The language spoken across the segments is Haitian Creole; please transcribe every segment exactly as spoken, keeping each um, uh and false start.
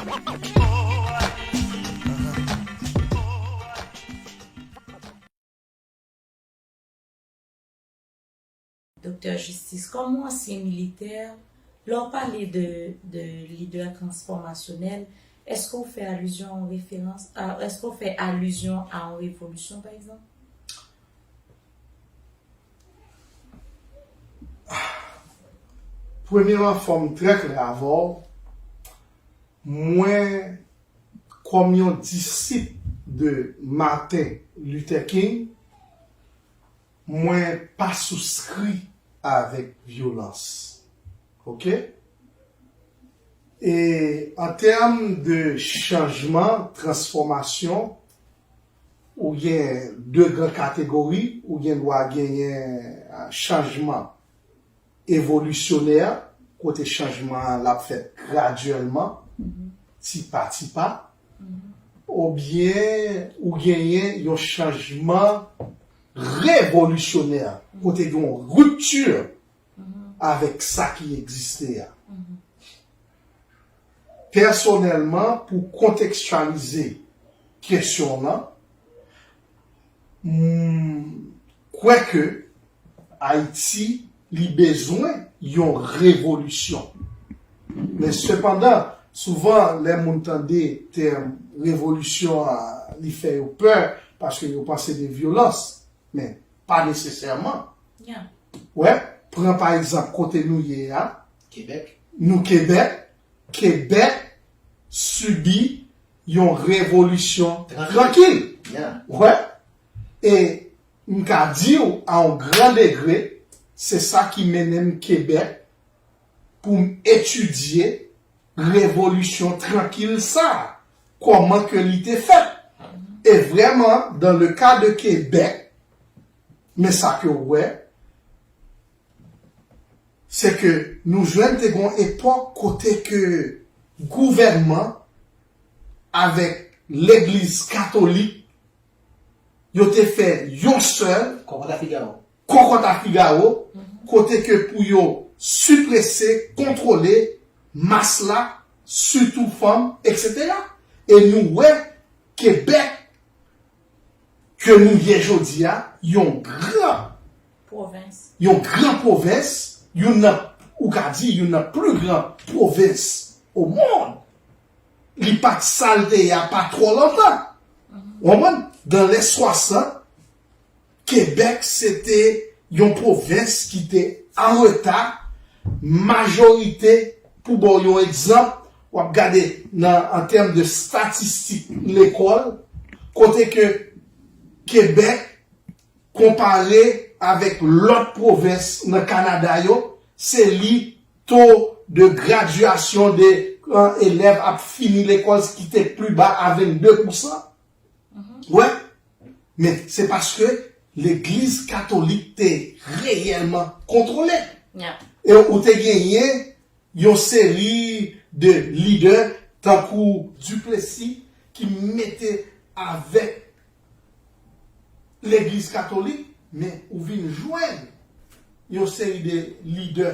Doktè Jistis, kòm yon ansyen militè, lè w pale de, de lidè transfòmasyonèl, èske w fè alizyon a yon referans, a, èske w fè alizyon a yon revolisyon, pa egzanp? Premyèman, fò m trè klè avè w. Mwen, kòm yon disip de Martin Luther King, mwen pa souskri avèk vyolans. Oke? E an tèm de chanjman, transfòmasyon, ou gen de gran kategori, ou gen dwa genyen chanjman evolisyonè, kote chanjman an l ap fèt gradyèlman, ti pa ti pa, oubyen ou genyen yon chanjman revolisyonè, kote gen yon ripti avèk sa ki egziste a. Pèsonèlman, pou kontekstyalize kesyon w lan, m kwè ke Ayiti, li bezwen yon revolisyon. Men sepandan, souvan, lè moun tande tèm revolisyon an, li fè yo pè, paske yo panse de vyolans. Men, pa nesesèman. Wè, pran pa egzanp kote nou ye a. Kebèk. Nou Kebèk. Kebèk sibi yon revolisyon trankil. Wè. E m ka di w, a yon gran degre, se sa ki mennen m Kebèk pou m etidye revolisyon trankil sa a, kòman ke li te fèt. E vrèman, dans le cas de Québec, men sa ke w wè, se ke nou jwenn te gon epòk kote ke gouvènman avèk legliz katolik yo te fè yon sèl Kòkòt a Figawo. Kòkòt a Figawo, kote ke pou yo siprese, kontwole mas la, sitou fanm, etsetera. E nou wè Kebèk ke nou ye jodi a, yon gran pwovens. Yon gran pwovens, youn nan, ou ka di, youn nan pli gran pwovens o mond. Li pa t sa l te ye a pa twò lontan. Ou konprann? Dan lè swasant, Kebèk se te yon pwovens ki te an reta, majorite, pou ba w yon egzanp, w ap gade nan, an tèm de statistik lekòl, kote ke Kebèk, konpare avèk lòt pwovens nan Kanada yo, se li to de gradyasyon de, elèv ap fini lekòl ki te pli ba a vennde pousan. Wè, men se paske legliz katolik te reyèlman kontwole. E ou te genyen yon seri de lidè tankou Duplessis ki mete avèk legliz katolik, men ou vin jwenn yon seri de lidè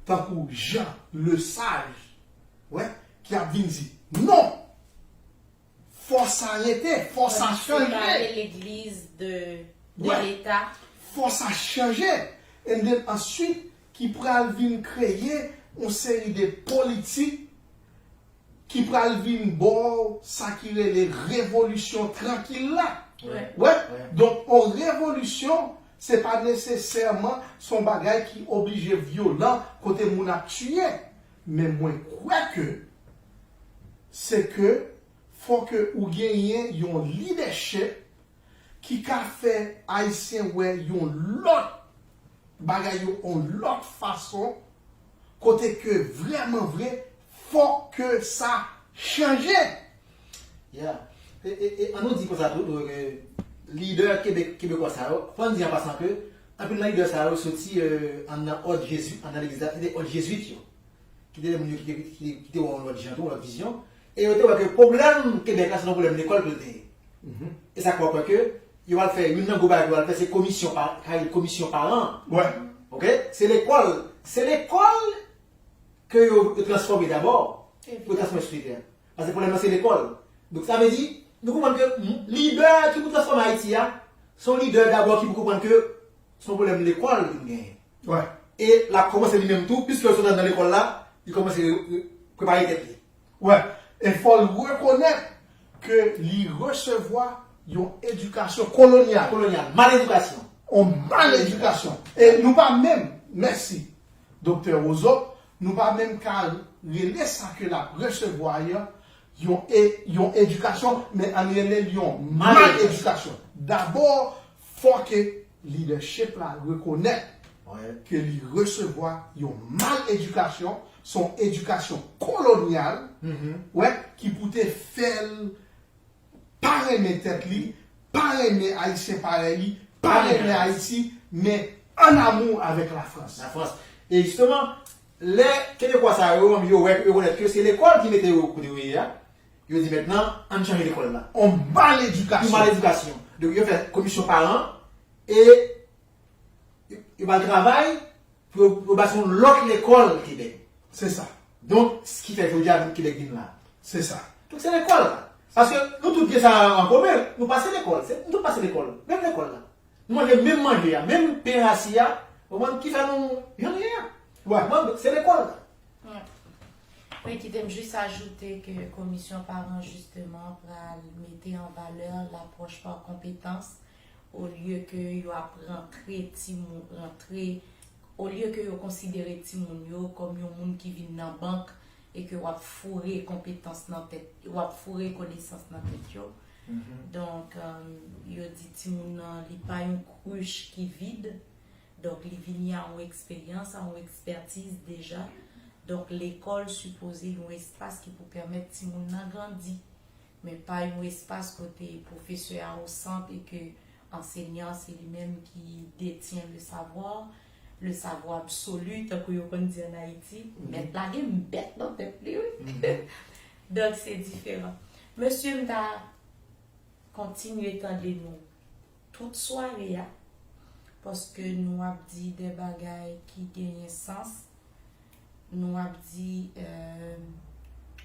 tankou Jean Lesage, wè, ki ap vin di non, fò sa rete, fò sa chanje. Legliz de, de Leta. Fò sa chanje. And then answit, ki pral vin kreye yon seri de politik ki pral vin ba w sa ki rele revolisyon trankil la. Wè. Donk, yon revolisyon, se pa nesesèman se yon bagay ki oblije vyolan kote moun ap tiye. Men mwen kwè ke se ke fò ke ou genyen yon lidèchip ki ka fè Ayisyen wè yon lòt bagay yo yon lòt fason, kote ke vrèman vre, fò ke sa chanje. Yeah. E, e, e an nou di konsa tou, ke lidè Kebek, Kebekwa sa yo, fò n di an pasan ke anpil nan lidè sa yo soti anndan òd Jezi, anndan legliz la, se te òd Jezwit yo. Ki te de moun yo ki te, ki, ki te wè yon lòt jan tou, yon lòt vizyon. E yo te wè ke pwoblèm Kebèk la, se yon pwoblèm lekòl ke l te ye. E sa k fè w kwè ke yo al fè, youn nan gwo bagay ke yo al fè, se komisyon pa, ka rele komisyon paran an. Oke? Se lekòl, se lekòl ke yo, yo transfòme dabò, pou yo transfòme sosyete a. Paske pwoblèm nan se lekòl. Donk sa vle di, nou konprann ke m- lidè ki pou transfòme Ayiti a, se yon lidè dabò ki pou konprann ke se yon pwoblèm lekòl li genyen. Wè. E l ap kòmanse li menm tou, piske l sot anndan lekòl la, li kòmanse re- re- prepare tèt li. Wè. E fò l rekonèt ke li resevwa yon edikasyon kolonyal. Kolonyal, mal edikasyon. Yon mal edikasyon. E nou pa menm, mèsi, Doktè Roseau, nou pa menm ka rele sa ke l ap resevwa a yon, e, yon edikasyon, men ann rele l yon mal edikasyon. Dabò, fò ke lidèchip la rekonèt ke li resevwa yon mal edikasyon, se yon edikasyon kolonyal, wè, ki pou te fè l pa renmen tèt li, pa renmen Ayisyen parèy li, pa renmen Ayiti, men an amou avèk Lafrans. Lafrans. E jisteman, lè Kebekwa sa yo, yo wè, yo rekonèt ke se lekòl ki mete yo kote yo ye a, yo di mentnan, ann chanje lekòl la. On mal edikasyon. Yon mal edikasyon. Donk yo fè komisyon paran e yo, yo ba l travay pou yo, pou yo bati yon lòt lekòl Kebèk. Se sa. Donk, s ki fè jodi a Kebèk vin la. Se sa. Donk se lekòl la. Paske nou tout gen sa an komen, nou pase lekòl. Se, nou tout pase lekòl. Menm lekòl la. Nou manje menm manje a, menm pen rasi a, ou konprann ki fè nou jan nou ye a. Ou konprann? Donk se lekòl la. Wi, kite m jis ajoute ke komisyon paran jisteman pral mete an valè lapwòch pa konpetans olye ke yo ap rantre timoun, rantre, olye ke yo konsidere timoun yo kòm yon moun ki vin nan bank e ke w ap foure konpetans nan tèt, w ap foure konesans nan tèt yo. Donk, yo di timoun nan li pa yon krich ki vid. Donk, li vini a yon eksperyans, a yon ekspètiz deja. Donk, lekòl sipoze yon espas ki pou pèmèt timoun nan grandi. Men pa yon espas kote pwofesè a o sant e ke ansenyan se li menm ki detyen le savoir, le savoir absolu, tankou yo konn di ann Ayiti. Mèt la gen bèt nan tèt li, wi. Donk, se diferan. Mesye, m ta kontinye tande nou tout sware a, paske nou ap di de bagay ki genyen sans, nou ap di,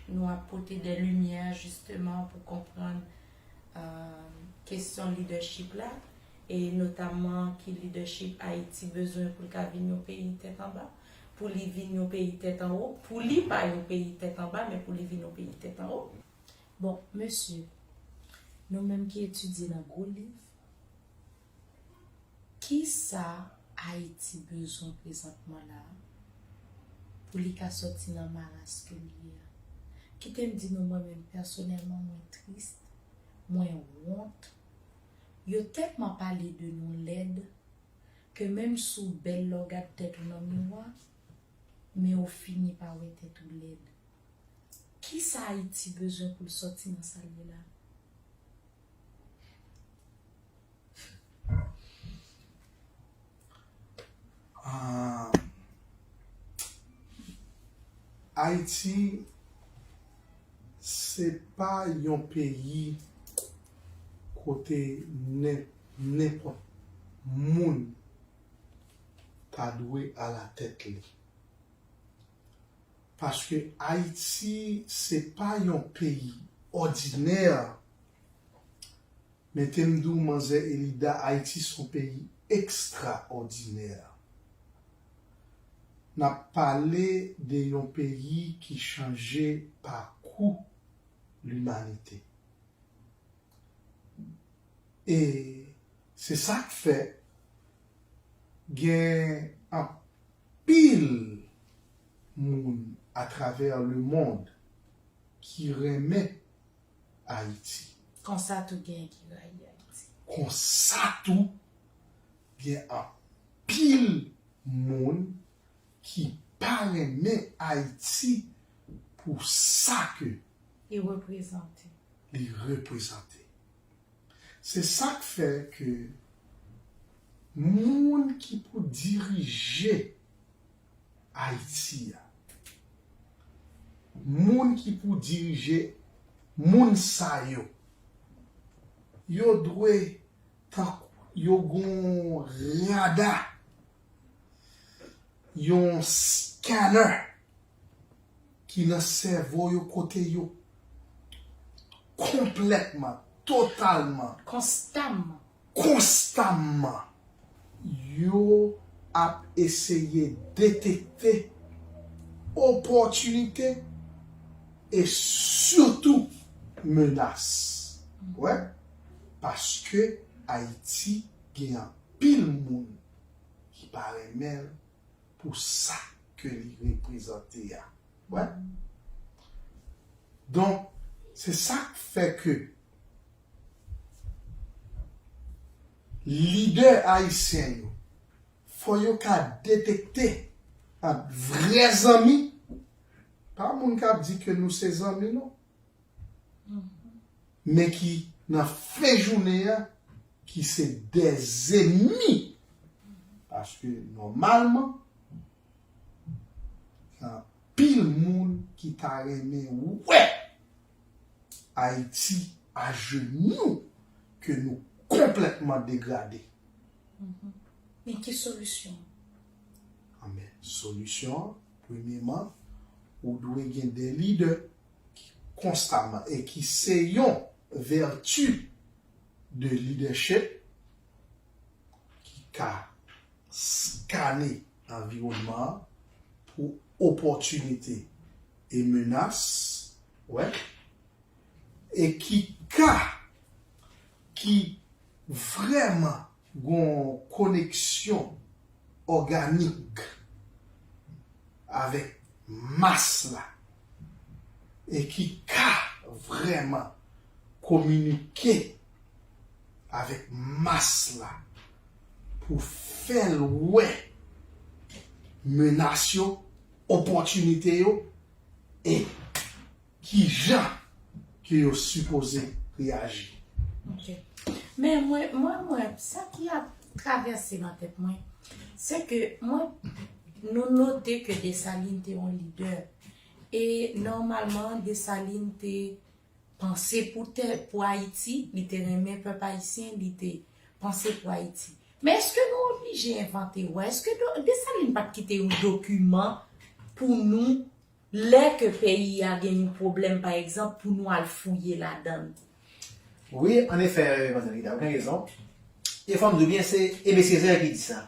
nou ap pote de limyè jisteman pou konprann kesyon lidèchip la, e notamman ki lidèchip Ayiti bezwen pou l ka vin yon peyi tèt anba, pou li vin yon peyi tèt anwo, pou li pa yon peyi tèt anba, men pou li vin yon peyi tèt anwo. Bon, mesye, nou menm ki etidye nan gwo liv, kisa Ayiti bezwen prezantman la a pou li ka sòti nan maras ke l ye a? Kite m di nou, mwen menm pèsonèlman, mwen tris, mwen wont. Yo tèlman pale de nou lèd ke menm si w bèl lè w gad tèt ou nan miwa, men ou fini pa wè tèt ou lèd. Kisa Ayiti bezwen pou l sòti nan sa l ye la? Ah, Ayiti se pa yon peyi kote nen- nenpòt moun ta dwe alatèt li. Paske Ayiti se pa yon peyi òdinè. Mete m di w, manzè Elida, Ayiti se yon peyi ekstraòdinè. N ap pale de yon peyi ki chanje pakou limanite. E se sa k fè gen anpil moun atravè lemonn ki renmen Ayiti. Konsa tou gen ki rayi Ayiti. Konsa tou gen anpil moun ki pa renmen Ayiti pou sa ke li reprezante. Li reprezante. Se sa k fè ke moun ki pou dirije Ayiti a, moun ki pou dirije moun sa yo, yo dwe tankou yo gon rada, yon scanner ki nan sèvo yo kote yo konplètman, totalman, konstamman, konstamman, yo ap eseye detekte opòtinite e sitou menas. Wè, paske Ayiti gen anpil moun ki pa renmen l pou sa ke li reprezante a. Wè. Donk, se sa k fè ke lidè ayisyen yo, fò yo ka detekte ant vrè zanmi, pa moun k ap di ke nou se zanmi, non. Men ki nan fen jounen an, ki se dè zenmi. Paske nòmalman, gen anpil moun ki ta renmen wè Ayiti ajenou, ke nou konplètman degrade. Men ki solisyon? Anben, solisyon an, premyeman, ou dwe gen de lidè ki konstamman e ki se yon vèti de lidèchip ki ka skane anviwònman an pou opòtinite e menas, wè, e ki ka, ki vrèman gon koneksyon òganik avèk mas la e ki ka vrèman kominike avèk mas la pou fè l wè menas yo, opòtinite yo e kijan ke yo sipoze reyaji. Ok. Men mwen, mwen, mwen, sa ki ap travèse nan tèt mwen, se ke mwen, nou note ke Desalin te yon lidè. E nòmalman, Desalin te panse pou tè, pou Ayiti, li te renmen pèp ayisyen, li te panse pou Ayiti. Men èske nou oblije envante wè? Èske do, Desalin pa t kite yon dokiman pou nou lè ke peyi a gen yon pwoblèm, pa egzanp, pou nou al fouye ladan l? Wi, annefè, Madam Lida, ou gen rezon. E fò m di w byen, se Aimé Césaire ki di sa.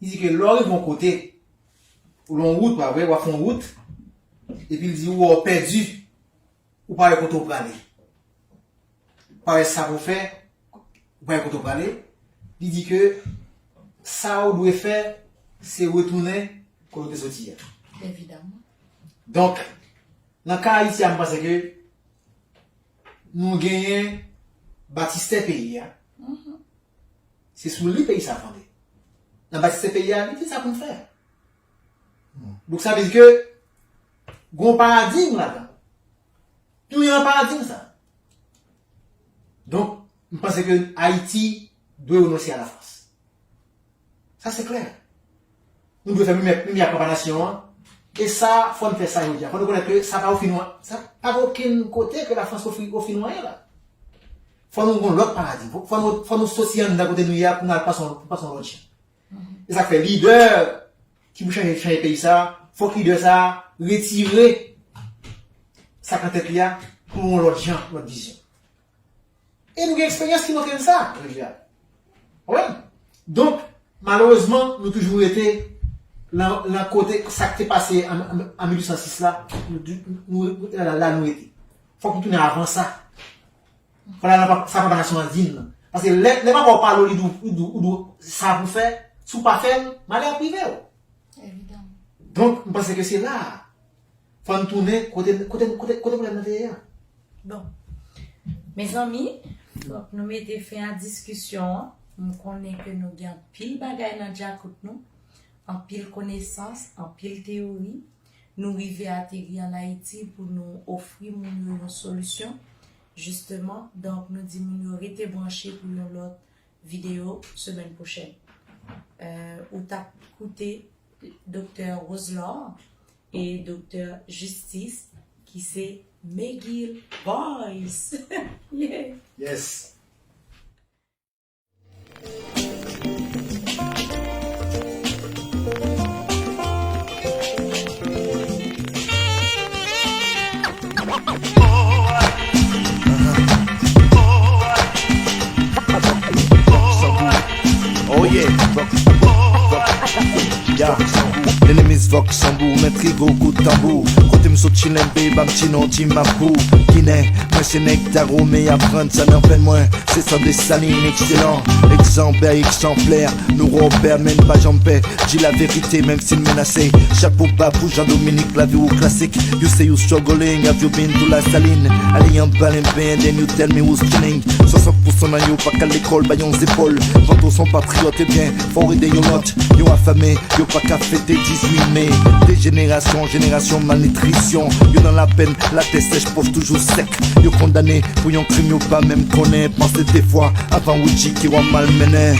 Li di ke lè w rive yon kote, ou nan wout, pa vre, w ap fè yon wout, epi l di ou wè w pèdi, ou pa wè kote w prale. Pa wè sa pou fè, ou pa wè kote w prale. Li di ke sa ou dwe fè, se retounen kote w te soti a. Evidaman. Donk, nan ka Ayiti a, m panse ke nou genyen batistè peyi a. Se sou li peyi sa fondé. Nan batistè peyi a, li di sa pou n fè. Donk, sa vle di ke gon paradigm ladan. Nou gen yon paradigm sa. Donk, m panse ke Ayiti dwe renonse a Lafrans. Sa se klè. Nou dwe fè limyè, limyè ak papa nasyon an. E sa, fò n fè sa jodi a. Fò nou konèt ke sa pa ofri nou, sa pa gen okenn kote ke Lafrans ofri, ofri nou anyen la. Fò nou gen yon lòt paradigm. Fò, fò nou, fò nou soti anndan kote nou ye a pou n al pase yon, pou pase yon lòt jan. E sa k fè lidè ki pou chanje, chanje peyi sa, fòk lidè sa retire sa k nan tèt li a pou yon lòt jan, lòt vizyon. E nou gen eksperyans ki montre n sa, jodi a. Konprann? Donk, malerezman, nou toujou rete nan, nan kote sa k te pase an, an, an mil uit san sis la, nou, nou, nou, la, la nou rete. Fòk nou tounen avan sa. Fò la, sa papa nasyon an di n nan. Paske lè, lè papa w pale w, li di w, li di w, ou di w sa pou fè, si w pa fè l, malè ap rive w. Evidaman. Donk, m panse ke se la a. Fò n tounen kote, kote, kote, kote pwoblèm nan te ye a. Bon. Mezanmi, fòk nou mete fen a diskisyon an. M konnen ke nou gen anpil bagay nan djakout nou, anpil konesans, anpil teyori. Nou rive ateri ann Ayiti pou nou ofri moun yo yon solisyon. Jisteman, donk, nou di moun yo rete branche pou yon lòt videyo semèn pwochèn. Euh, ou t ap koute Doktè Roselord e Doktè Justice, ki se McGill Boys. Yeah. Yes. Ya, Lenemis Vòks Sanbou, men Trigo kout tanbou. Kote m sot Chilen, bay ba m ti non, ti mapou. Ginen, mwen se nèg Dahomey, aprann sa nan venn mwen. Se san Desalin, ekselan. Egzanp, egzanplè, nou Robert, men pa janm pè. Di laverite, menm si l menase. Chapo ba pou Jean Dominique, lavi ou klasik. You say you struggling, have you been to La Saline? Ale anba Lenben, then you tell me who's chilling. Swasant pousan nan yo pa ka lekòl, ba yon zepòl. Panto son patriyòt, ebyen, fò w ede yon lòt. Yo afame, yo pa ka fete dizuit me. De jenerasyon an jenerasyon malnitrisyon. Yo nan lapenn, latè sèch, pòch toujou sèk. Yo kondane pou yon krim yo pa menm konnen. Panse de fwa avan ou di ke w ap malmennen.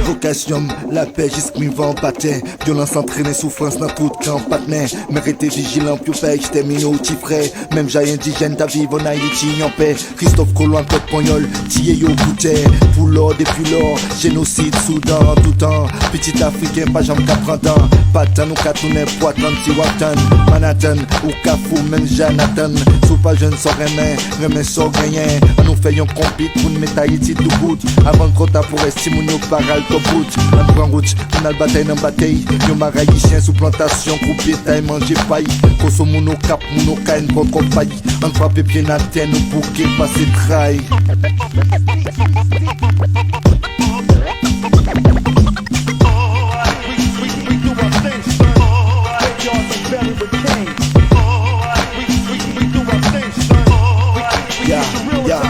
Vokasyon m, lapè jis rive anba tè. Vyolans antrene soufrans nan tout kan patnè. Men rete vijilan pou yo pa ekstèmine w ti frè. Menm jan endijèn ta viv ann Ayiti an pè. Kristòf Kolon ak lòt panyòl tiye yo pou tè. Pou lò depi lò, jenosid Soudan toutan. Pitit Afriken pa janm ka pran tan. Pa tann ou ka tounen pou atann si w ap tann. Manhattan ou Kafou menm Jonathan. Si w pa jwenn sa w renmen, renmen sa w genyen. Ann nou fè yon konbit pou n met Ayiti doubout. Avan l twò ta pou rès timoun yo pa ral twò bout. Ann pran wout, ann al batay nan batèy. Yon marayisyen sou plantasyon, koupe tay, manje pay. Koso moun Okap, moun Okay, n pran kòb pay. Ann frape pye n atè, nou bouke pase tray. Ya, ya.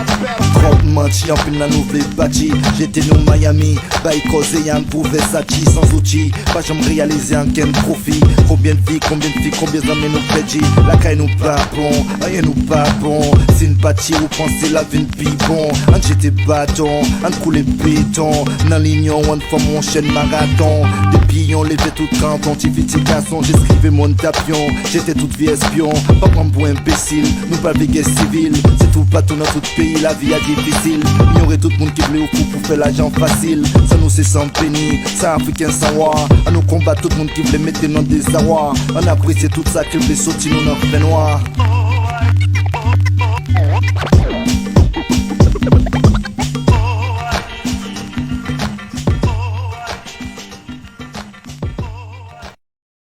Twòp manti, anpil nan nou vle pati. Jete nou Miami, bay koze a m pou Versace. San zouti, pa janm reyalize ankenn pwofi. Konbyen vi, konbyen fi, konbyen zanmi nou pèdi. Lakay nou pa bon, anyen nou pa bon. Si n pati, ou panse l ap vin pi bon? Ann jete baton, ann koule beton. Nan linyon, ann fòm yon chèn maraton. Depi yon leve tout kanton, ti fi, ti gason, jis rive mòn Tapyon. Jete tout vye espyon, pa pran m pou enbesil. Nou pral veye sivil, se toupatou nan tout peyi, lavi a difisil. Inyore tout moun ki vle w fou pou fè lajan fasil. San nou se san beni, san Afriken san wa. Ann nou konbat tout moun ki vle mete n nan dezawa. Ann apresye tout sa ki vle soti nou nan fènwa.